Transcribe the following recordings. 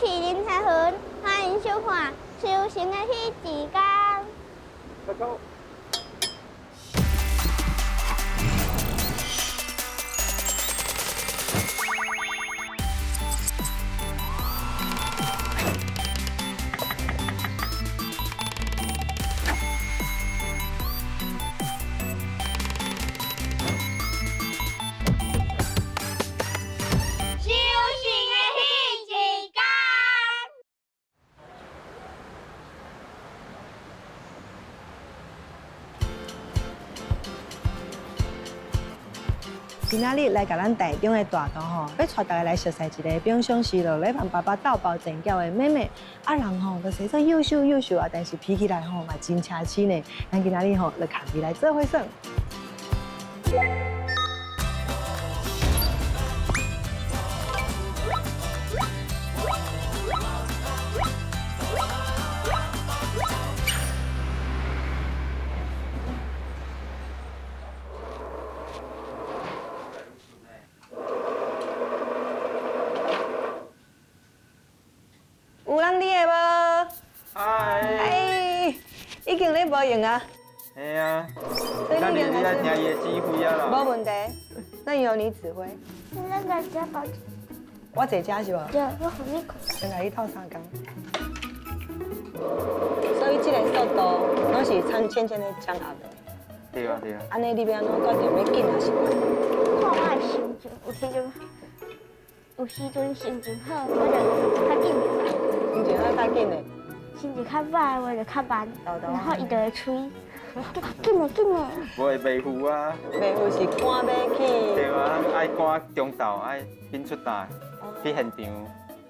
是林彩云，欢迎收看《修行的彼一天》。修行的彼一天。今仔日來共咱台中的大同吼，欲帶大家來熟似一个平常時就咧幫爸爸鬥包煎餃的妹妹。啊人吼，就是做又瘦又瘦啊，但是脾氣來吼嘛真奢侈呢。咱今仔日吼就共伊來做伙耍。有人佇的無？嗨，哎，已經咧無閒啊。嘿啊，所以那你已經你你愛聽伊的指揮啊啦。無問題，那由你指揮。那個家寶，我坐這是無？對，我予你看。先來你鬥相共。所以這个速度攏是參淺淺咧掌握的。對啊對啊。按呢，你欲按怎決定欲緊抑是慢？看我的心情，有時陣有時陣心情好，我就較緊；心情好較緊的。心情較歹，我就較慢。然後伊就會催，緊的緊的。無會袂赴啊。袂赴是趕欲去。對啊，愛趕中晝，愛緊出來去現場。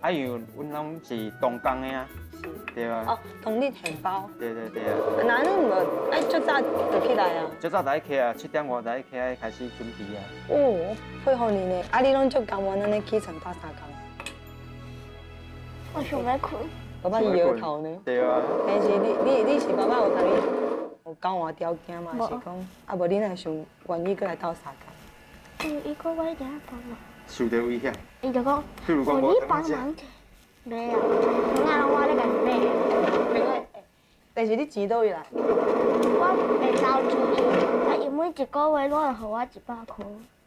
啊，因為阮攏是同工的啊。對啊。哦，同日現包。對對對啊。那你無愛足早就起來啊？足早就愛起啊，7點外就愛起來開始準備啊。哦，佩服你呢！啊，你攏足甘願按呢起床鬥相共？我想欲睏。爸爸是搖頭呢。對啊。但是你是爸爸有共你有交換條件嗎？是講啊，無你若想願意閣來鬥相共？嗯，伊講我一定愛幫忙。受著危險。伊就講，譬如講予你幫忙者，袂啊，糖仔攏我咧共伊買。但是你錢佗位來？我會投資伊，啊，伊每一个月攏會予我100箍。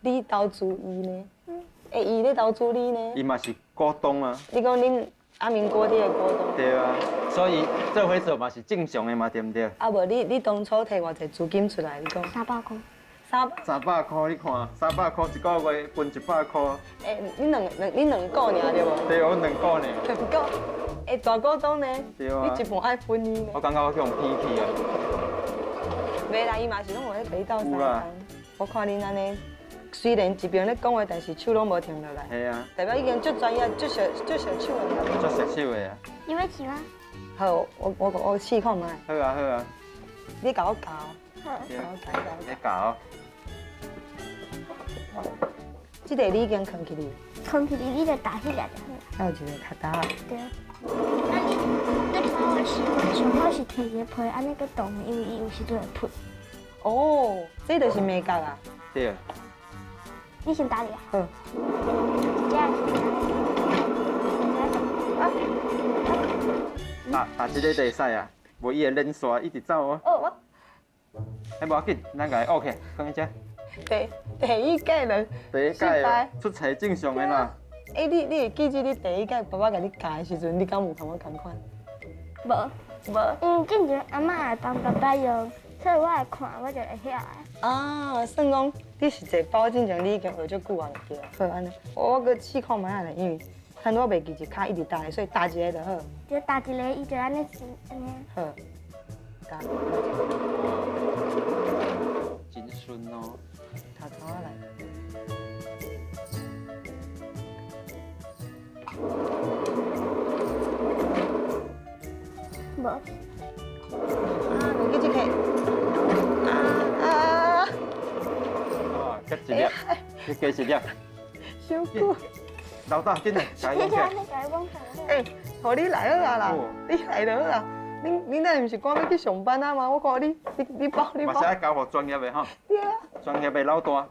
你投資伊呢？嗯。欸，伊咧投資你呢？伊嘛是股東啊。你講恁阿明鍋底的股東。對啊，所以做伙做嘛是正常的嘛，對毋對？啊無你當初提偌濟資金出來？你講。300箍。300箍，你看，300箍一个月分100箍。欸，你兩股爾對無？對，我兩股爾。兩股，欸，大股東呢？對啊。你一半愛分伊呢？我感覺我去予騙去啊。袂啦，伊嘛是攏有咧共你鬥相共。我看恁按呢，雖然一邊咧講話，但是手攏無停落來。係啊。代表已經足專業、足熟、足熟手的啦。足熟手的啊。你欲試嗎？好，我試看覓。好啊好啊。你共我教。好。你教。這個你已經囥起去。囥起去，你就打彼個就好。還有一個較焦。對。啊你，你看我是上好是提一個皮按呢閣動，因為伊有時陣會噴。哦，這就是眉角啊。對。你先打入來。好。這啊。打這個就會使啊，無伊會連續一直走哦。哦，我。欸，無要緊，咱共伊挖起來，放佇遮。第一屆人，第一屆出錯正常的啦。欸，你會記得你第一屆爸爸共你教的時陣，你敢有感覺仝款？無無，因為之前阿嬤會幫爸爸用，所以我會看，我就會曉的。啊，算講你實際包進前，你已經學足久啊，對啊。好，按呢，我閣試看覓仔咧，因為趁我袂記一跤一直打的，所以打一个就好。就打一个，伊就按呢按呢。好，打。真順哦。頭頭仔來。無。啊，袂記這個。啊啊！哦，加一粒，你加一粒。傷久。老大，緊來，共伊摸起來。欸，予你來好啊啦，你來就好啊。恁那毋是趕欲去上班啊嗎？我看你包你包。嘛是愛交予專業的吼。對啊。專業的老大。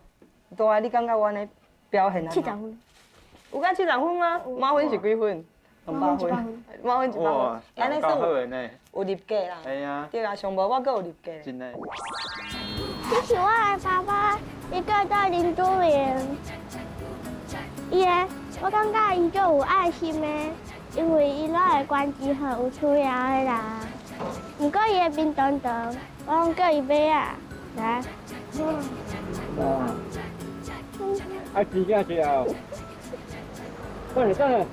大，你感覺我按呢表現按怎？70分。有到70分嗎？滿分是幾分？ 200分，满分100分。哇，够按呢算好的呢。有入格啦。哎呀，对啊，上无我阁有入格。真的。这是我的爸爸，伊叫做林祖明。伊的，我感觉伊足有爱心的，因为伊拢会关心予有需要的人。毋过伊的面长长，我拢叫伊买啊，来。啊，真正是啊！等下等下，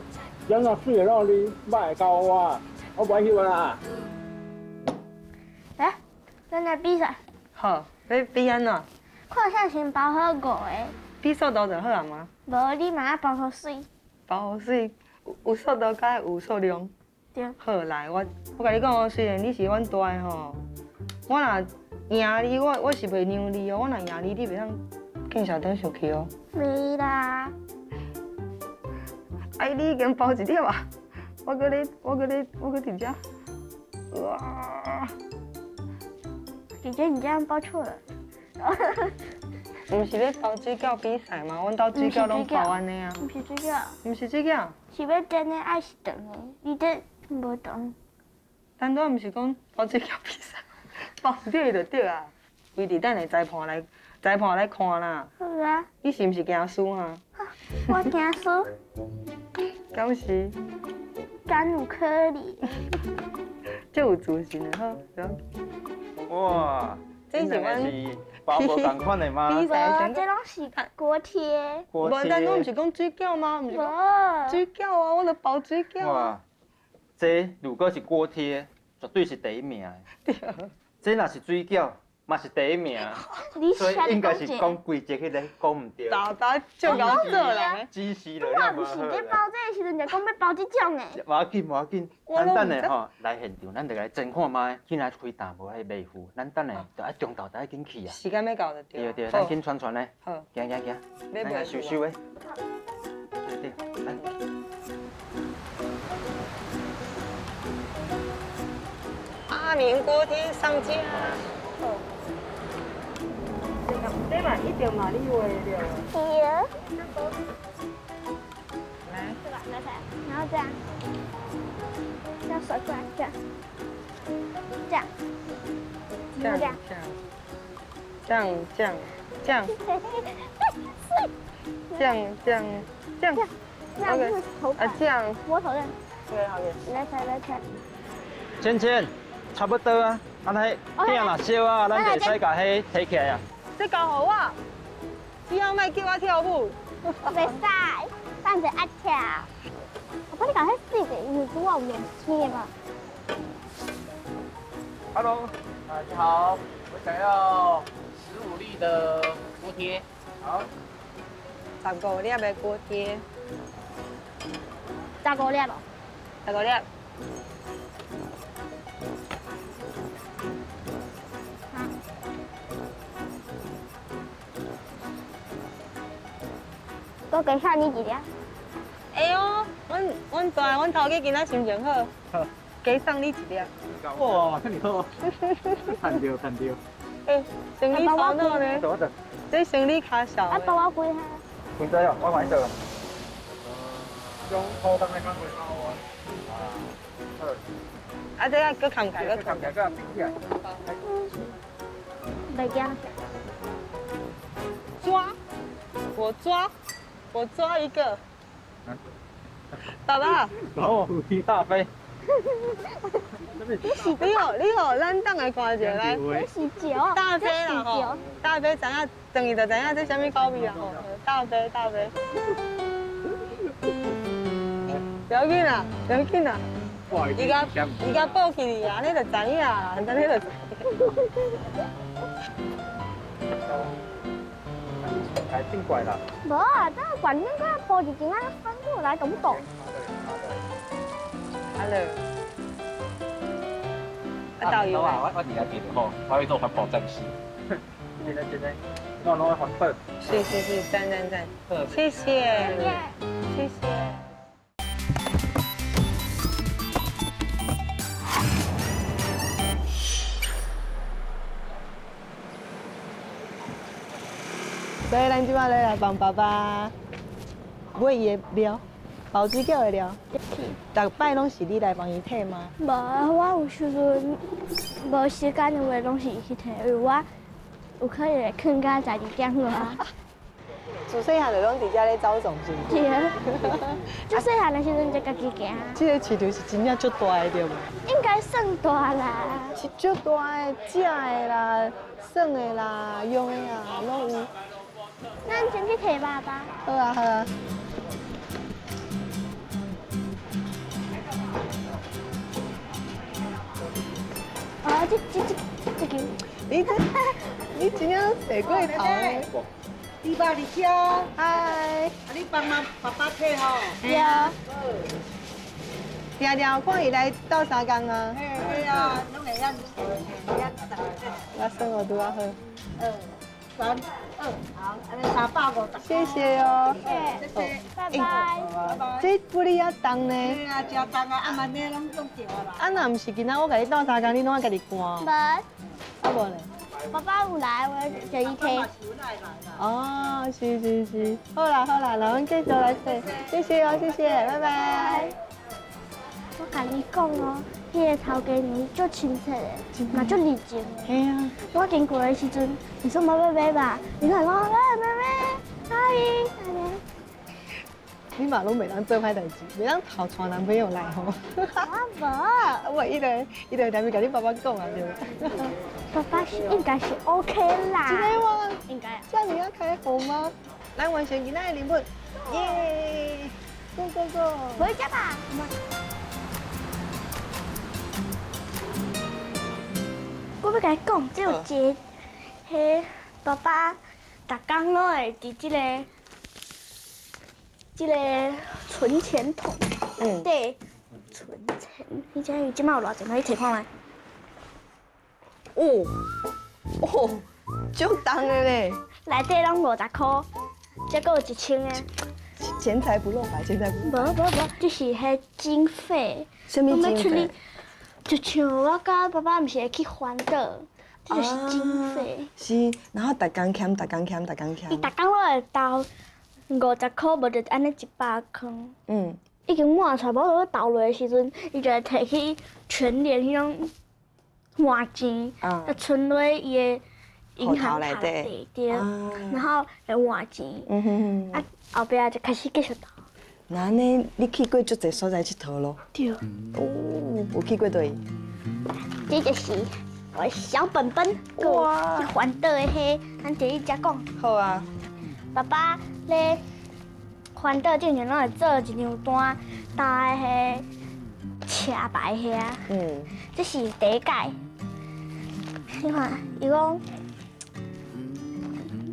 人若水会落你，莫会教我，我袂翕啦。来，咱来比赛。好，欲比按怎？看啥先包好五个。比速度就好啊吗？无，你嘛爱包予媠。包予媠，有速度佮有数量。对。好，来，我共你讲哦，虽然你是阮大的吼，我若赢你，我是袂让你哦。我若赢你，你袂当见笑顶生气哦。袂啦。哎，你已经包一粒啊！我阁咧，我阁咧，我阁伫遮。哇！姐姐，你这样包错了。毋是咧包水饺比赛吗？阮兜水饺拢包按呢啊。毋是水饺。毋是水饺。是欲煎的，爱是长的，你这无长。咱拄毋是讲包水饺比赛，包对就对啊。规伫等下裁判来看啦。好啊。你是毋是惊输啊？我惊输。敢是？敢有可能？这有自信的好，哇！这是阮包无仝款的吗？无，这拢是锅贴。锅贴。无，咱拢毋是讲水饺吗？毋是讲水饺啊，我著包水饺。哇！这如果是锅贴，绝对是第一名。对。这若是水饺，嘛是第一名。所以应该是讲规则彼个讲毋对。大大就𠢕做人。只是了。我毋是咧包这个时阵，就讲欲包这种的。无要紧，无要紧。咱等下吼来现场，咱就来侦看觅，去若开档无爱袂赴，咱等下就爱中昼就爱紧去啊。时间欲到就对。对对，咱紧传传咧。好。行行行，咱来收收的。对对，来。阿明锅贴上架。这嘛一定嘛你画的对。对。来。对吧？来，然后这样，这样甩过来，这样，这样，这样，这样，这样，这样，这样，这样，这样，这样是头啊，这样，摸头的。对，好的。来猜，来猜。芊芊，差不多啊，啊那饼若烧啊，咱就会使共彼提起来啊。这交予我，以后莫叫我跳舞。袂使，等者爱跳。我帮你搞彼水的，因为我有用青的嘛。 Hello，啊，你好，我想要15粒的锅贴。好。15粒的锅贴。15粒哦。15粒。我加送你一粒。哎呦，阮大阮头家今仔心情好，加送你一粒。哇，这么好，趁著趁著。哎，生理头脑呢？这生理较小。啊，包我几下？几只哦？我买到。将普通的工具包我。啊，这个阁扛起来，阁扛起来，阁拼起来。袂惊。抓，我抓。我抓一个，爸爸。哦，大飞。你好，你好，咱等来看一下来。这是酒。大飞啦吼，大飞知影，转去就知影这啥物口味啦吼。大飞，大飞。不要紧啦，不要紧啦。伊共抱起去啊，你就知影啦，你就知。来变怪啦！无啊，这个管那个抱一间啊，翻过来懂不懂？Hello。啊，导游啊，我伫遐记得吼，我去做环保战士。真的真的，我拢爱环保。是是是，赞赞赞，谢谢，谢谢。所以咱这摆咧来帮爸爸买伊的料，包水饺的了。逐摆攏是你來幫伊提嗎？無，我有時陣無時間的話，攏是伊去提，因為我有可能會睏到12點外。自細漢就攏佇遮咧走動，是毋是？對。自細漢的時陣就家己行。這個市場是真正足大的，對無？應該算大啦。是足大的，食的啦，耍的啦，用的啦，攏有。咱先去提爸爸。好啊，好啊。哦，這間。你這，你真正踅過頭咧。你爸伫遐。嗨。啊，你幫忙爸爸提吼。對啊。定定看伊來鬥相共啊。嘿，對啊，攏會曉會曉我算我拄仔好。 2、3、2，好，按呢350。謝謝哦。謝謝，拜拜。拜拜。這玻璃仔重呢？對啊，真重啊，啊嘛呢攏攏對啊啦。啊，若毋是今仔我共你鬥相共，你攏愛家己搬。無。啊無咧。爸爸有來，我就伊提。哦，是是是，好啦好啦，那阮繼續來提，謝謝哦，謝謝，拜拜。我共你講哦，彼個頭家娘足親切的，嘛足熱情的。嘿啊！我經過的時陣，伊說媽媽買肉，伊就講哎妹妹，阿姨，按呢。你嘛攏袂當做歹代誌，袂當偷帶男朋友來吼。我無。我伊就伊就踮咧共你爸爸講啊，對無？爸爸是應該是 OK 啦。真的嗎？應該。這爾仔開放嗎？咱完成今仔的任務，耶！Go go go！回家吧。我欲共你講，這有一个，彼爸爸逐工攏會佇這個存錢筒內底存錢。你知影伊這擺有偌濟嗎？你提看覓。哦，哦，足重的咧。內底攏50箍，這閣有1000个。錢財不露白，錢財不露白。無無無，這是彼經費。啥物經費？就像我佮爸爸毋是會去環島，這就是經費。是，然後逐工儉，逐工儉，逐工儉。伊逐工攏會投50箍，無就按呢100箍。嗯。已經滿出來，無就投落的時陣，伊就會提去全聯彼種換錢，就存落伊的銀行卡內底，然後來換錢。嗯哼哼。啊，後壁就開始繼續投。那按呢，你去過足濟所在𨑨迌咯？對。哦，有去過佗位？這就是我的小本本，哇！去環島的彼，咱佇咧遮講。好啊。爸爸咧環島之前，攏會做一張單，搭彼車牌遐。嗯。這是第一屆。你看，伊講。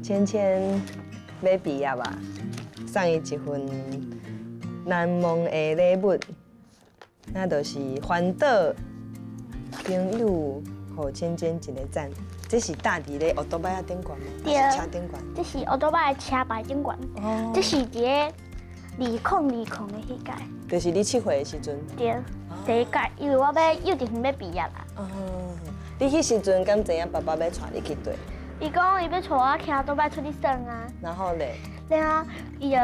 芊芊欲畢業啊，送伊一份難忘的禮物，那就是環島朋友予芊芊一个讚。這是搭佇咧歐多拜仔頂懸嗎？對。車頂懸。這是歐多拜的車牌頂懸。哦。這是佇咧2020的彼屆。就是你7歲的時陣。對，第一屆，因為我欲幼稚園欲畢業啦。哦。你彼時陣敢知影爸爸欲帶你去佗？伊講伊欲帶我騎歐多拜出去耍啊。然後咧？然後伊就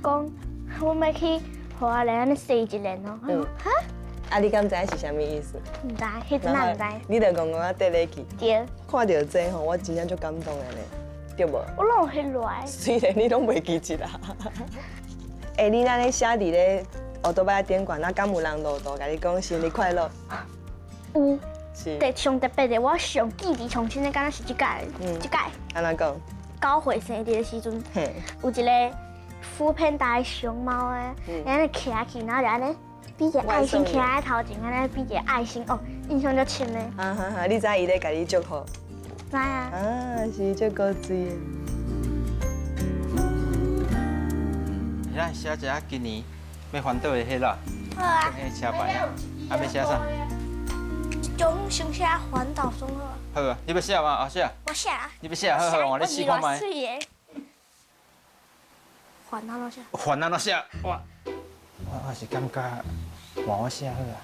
講。我欲去，予阿蓮按呢踅一輪哦。嗯。哈？啊，你敢知影是啥物意思？毋知，彼陣哪毋知。你就戇戇仔綴咧去。對。看著這吼，我真正足感動的咧，對無？我攏有翕落來。雖然你攏袂記得啦。欸，你按呢寫佇咧歐多拜頂懸，啊，敢有人路途共你講生日快樂？有。是。上特別的，我上記憶上深的，敢若是這屆，這屆。按怎講？9歲生日的時陣，有一個。foodpanda 的熊貓啊，按呢徛起，然後就按呢比一個愛心徛佇頭前，按呢比一個愛心，哦，印象足深的。啊哈哈！你知伊咧共你祝福？知啊。啊，是足古錐的。咱寫一下今年欲環島的彼啦。好啊。彼車牌啊，啊欲寫啥？這種先寫環島算好。好啊，你欲寫嗎？啊寫。我寫啊。你欲寫？好好，我咧試看覓。環安怎寫？環按怎寫？我我是感覺換我寫好啊。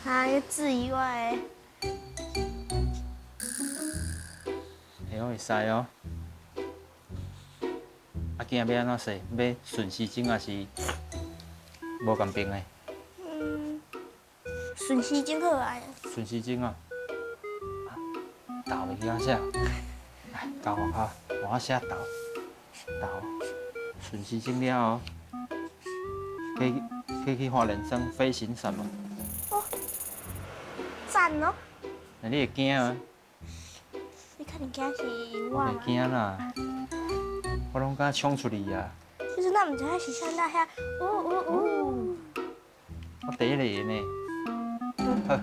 啊，你質疑我的。會會使哦。啊，今仔欲按怎踅？欲順時針還是無仝爿的。嗯，順時針好啊。順時針啊。豆袂記得寫，來教我下，我寫豆豆順時針了後，可以可以去看人生飛行傘嗎？哦，讚哦！那你會驚嗎？你肯定驚是我。我袂驚啦，我攏敢衝出去啊！其實咱毋知影是啥在遐，嗚嗚嗚！我第一個呢。好，啊，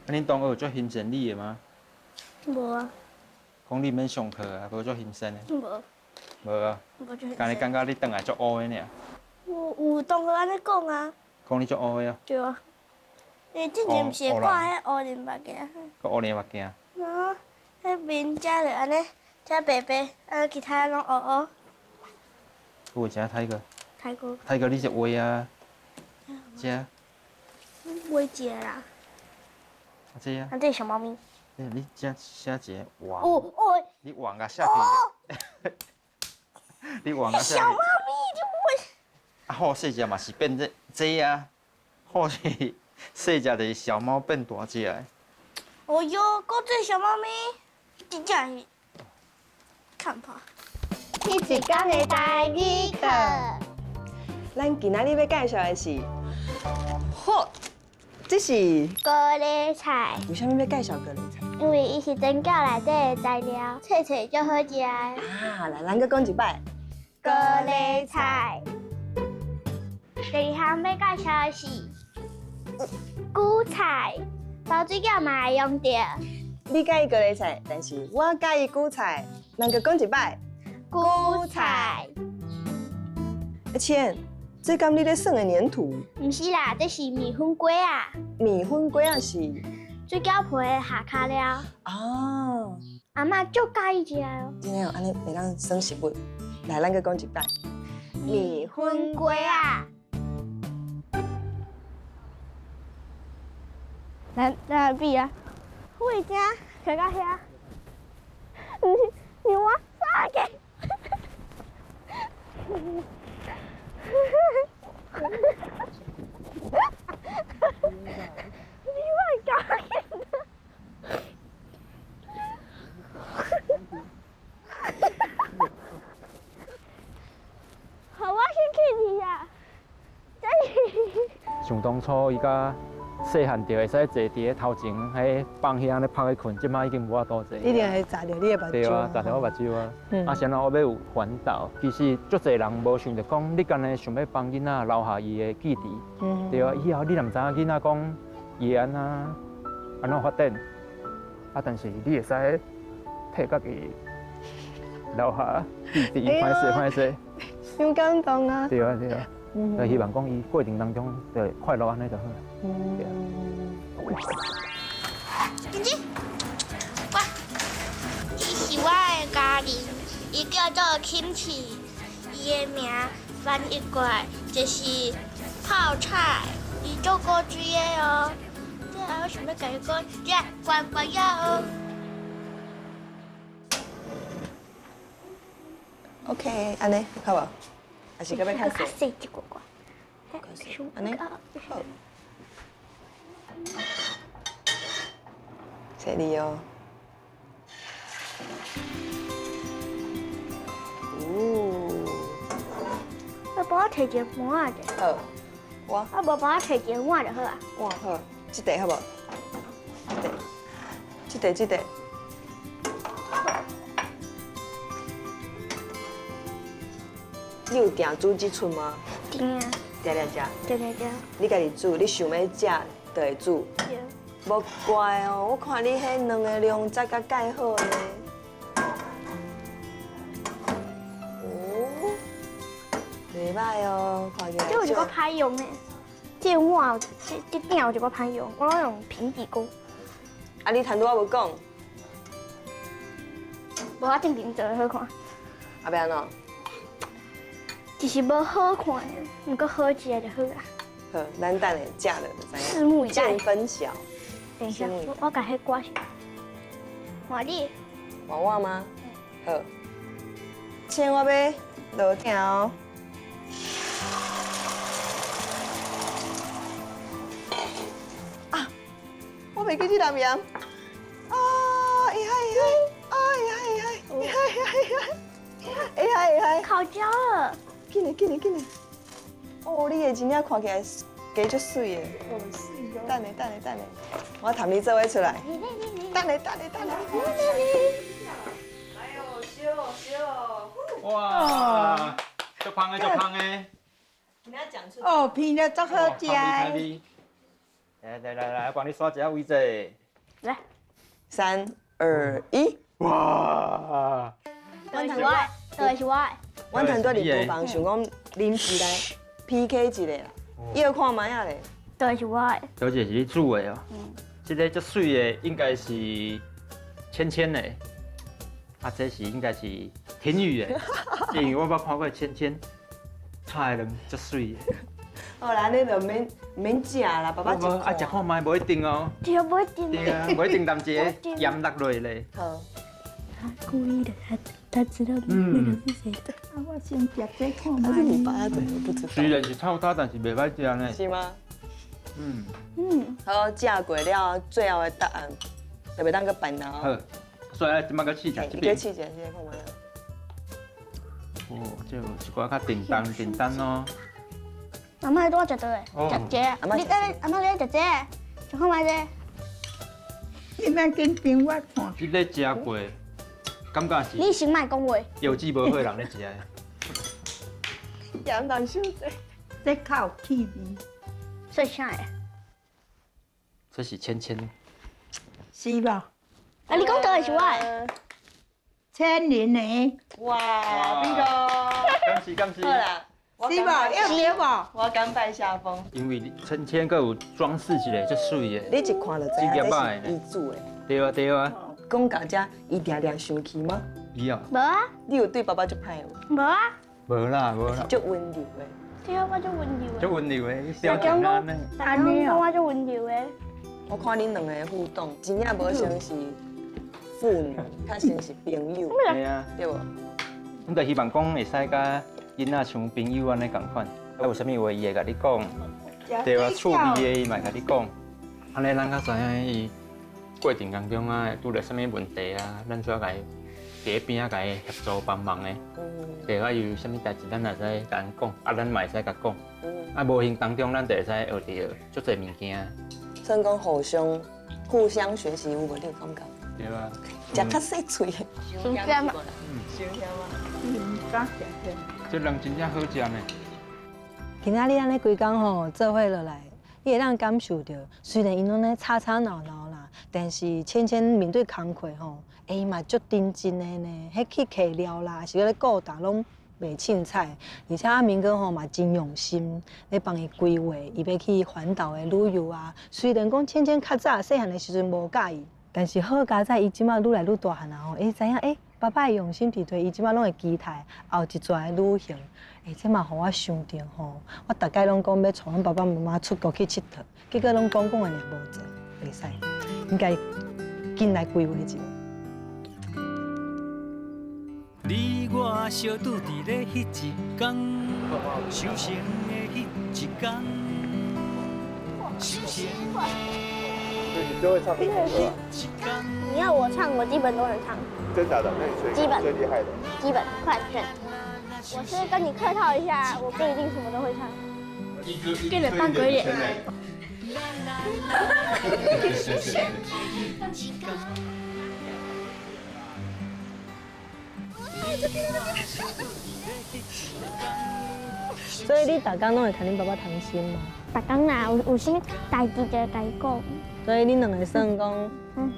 恁同學有足欣賞你的嗎？無啊。講你免上課啊，無足欣賞的。無。無啊。無足。敢若感覺你轉來足烏的爾。有有同學按呢講啊。講你足烏的啊？對啊。伊之前毋是會掛彼烏人目鏡。閣烏人目鏡。然後，彼面遮就按呢，遮白白，啊，其他攏烏烏。有誠泰哥。泰哥。泰哥，你是畫啊？這。袂食啦。啊這啊。啊，這是小貓咪。你這寫一個王。哦哦。你王共寫去。你王共寫。小貓咪就會。啊，好細隻嘛是變這這啊，好細細隻就是小貓變大隻的。哦喲，閣這小貓咪，真正是看破。你一工的台語課。咱今仔日欲介紹的是，好，這是高麗菜。為啥物欲介紹高麗菜？因為伊是煎餃內底的材料，脆脆足好食的。啊，來，咱閣講一擺。高麗菜。第二項欲介紹的是韭菜，包水餃嘛會用著。你佮意高麗菜，但是我佮意韭菜，咱閣講一擺。韭菜。阿倩，這敢你咧耍的黏土？毋是啦，這是麵粉粿仔。麵粉粿仔是？水餃皮的下跤料。哦。阿嬤足佮意食哦。真的哦，按呢會當耍食物。來，咱閣講一擺。麵粉粿仔。來來比啊！我已經徛到遐，你你我啥個？你莫搞好，我先去你啊！真是。想當初伊佮細漢就會使坐佇咧頭前，彼放遐按呢拍去睏，這擺已經無法度坐。一定會砸著你的目睭。對啊，砸著我目睭啊。啊，啥人我欲有環島，其實足濟人無想著講，你干焦想欲幫囡仔留下伊的記憶。對啊，以後你若毋知影囡仔講伊會按怎按怎發展，啊，但是你會使替家己留下記憶，歹勢歹勢。傷感動啊！對啊對啊。就希望講伊過程當中就快樂按呢就好。對啊。金子，我，伊是我的家人，伊叫做 Kimchi，伊的名翻譯過來就是泡菜，伊足古錐的哦。這下我想欲共伊講，這乖乖仔哦。 OK，按呢好無？還是閣欲較細？較細一寡寡。按呢好。細膩哦。哦。你幫我提一個碗者。好。我。啊，無幫我提一個碗就好啊。碗好，這塊好無？這塊，這塊，這塊。你有定煮這齣嗎？定啊。定定食。定定食。你家己煮，你想欲食就會煮。對。無怪哦，我看你彼兩个量才共蓋好呢。哦，袂䆀哦，看起來。這有一寡歹用的，這個碗，這這鼎有一寡歹用，我攏用平底鍋。啊，你頭拄仔無講。無我正經做的好看。啊，欲按怎？其實無好看，毋過好食就好啊。好，咱等下食了就知影。拭目以待。見分曉。等一下，我共彼掛起。換你。換我嗎？好。請我欲落鼎哦。袂記這粒鹽。啊，會嗨會嗨，啊會嗨會嗨，會嗨會嗨會嗨會嗨。烤焦了。緊來緊來緊來。哦，你的真正看起來加足媠的。等下等下等下，我談你做伙出來。等下等下等下。哎呦，燒燒。哇，足芳的足芳的。哦，片了足好食的。來來來來，我幫你刷一下位置。來，三二一。哇！這是我的，這是我的。阮團隊佇廚房想講臨時來 PK 一下啦，伊看覓仔咧。這是我的。這是你煮的哦。嗯。這个足媠的應該是芊芊的，啊，這是應該是婷雨的，因為我捌看過芊芊炒的卵足媠的。好啦，你就免免食啦，爸爸一啊，食看覓，無一定哦。對，無一定。對啊，無一定淡一个鹽落落咧。好。他故意的，他知道那個是誰的。啊，我先食這看覓。他是你爸的，我不知道。雖然是臭焦，但是袂歹食呢。是嗎？嗯。嗯。好，食過了，最後的答案就袂當閣變啦。好，所以這擺閣試食這邊。你試一下，試看覓。哦，這有一寡較簡單簡單哦。阿媽，你拄我食倒的，食這個。你等阿媽，你愛食這個，食看覓這個。你莫緊張，我看。這個食過，感覺是。你先莫講話。藥劑無好的人咧食的。鹽當傷濟。這較有氣味。這是啥的？這是芊芊。是無？啊，你講倒的是我的。千年的。哇，比哥。感謝感謝。好啦。是無？要對無？我甘拜下風。因為芊芊閣有裝飾一個足媠的。你一看就知影這是伊煮的。對啊對啊。講到這，伊定定生氣嗎？伊哦。無啊。你有對爸爸足歹無？無啊。無啦無啦。足溫柔的。對啊，我足溫柔的。足溫柔的，表情按呢。大家講我足溫柔的。我看恁兩个互動，真正無像是父女，較像是朋友。對啊。對無？阮就希望講會使佮囡仔像朋友按呢仝款，啊有啥物話伊會共你講，對啊，趣味的伊嘛會共你講，按呢咱較知影伊過程當中啊會拄著啥物問題啊，咱需要共伊佇邊仔共伊協助幫忙的。對啊，伊有啥物代誌，咱也會使共𪜶講，啊，咱嘛會使共講。啊，無形當中，咱就會使學著足濟物件。算講互相互相學習，有無你有感覺？對啊。食較細喙。傷鹹啊！傷鹹啊！你毋敢食這。這卵真正好食呢。今仔日按呢規工吼做伙落來，你會當感受著，雖然𪜶攏咧吵吵鬧鬧啦，但是芊芊面對工課吼，欸伊嘛足認真的呢，彼去揢料啦，是咧顧逐攏袂凊彩，而且阿明哥吼嘛真用心咧幫伊規劃，伊欲去環島的旅遊啊。雖然講芊芊較早細漢的時陣無佮意，但是好佳哉，伊這馬愈來愈大漢啊吼，會知影欸，爸爸的用心體貼，伊這馬攏會期待後一逝的旅行。欸，這嘛予我想著吼，我逐擺攏講欲帶阮爸爸媽媽出國去𨑨迌，結果攏講講的爾無做，袂使，應該緊來規劃一下。你我相拄佇咧彼一工，相逢的彼一工，相逢的彼一工。你要我唱，我基本都能唱。真假的？那你最基本最厲害的？基本，快選。我是跟你客套一下，我不一定什麼都會唱。變得扮鬼臉。所以你逐工攏會共恁爸爸談心嗎？逐工啦，有啥物代誌就會共伊講。所以恁兩个算講，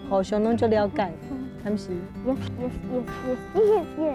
互相攏足了解，敢是？Yes, yes, yes, yes, yes, yes.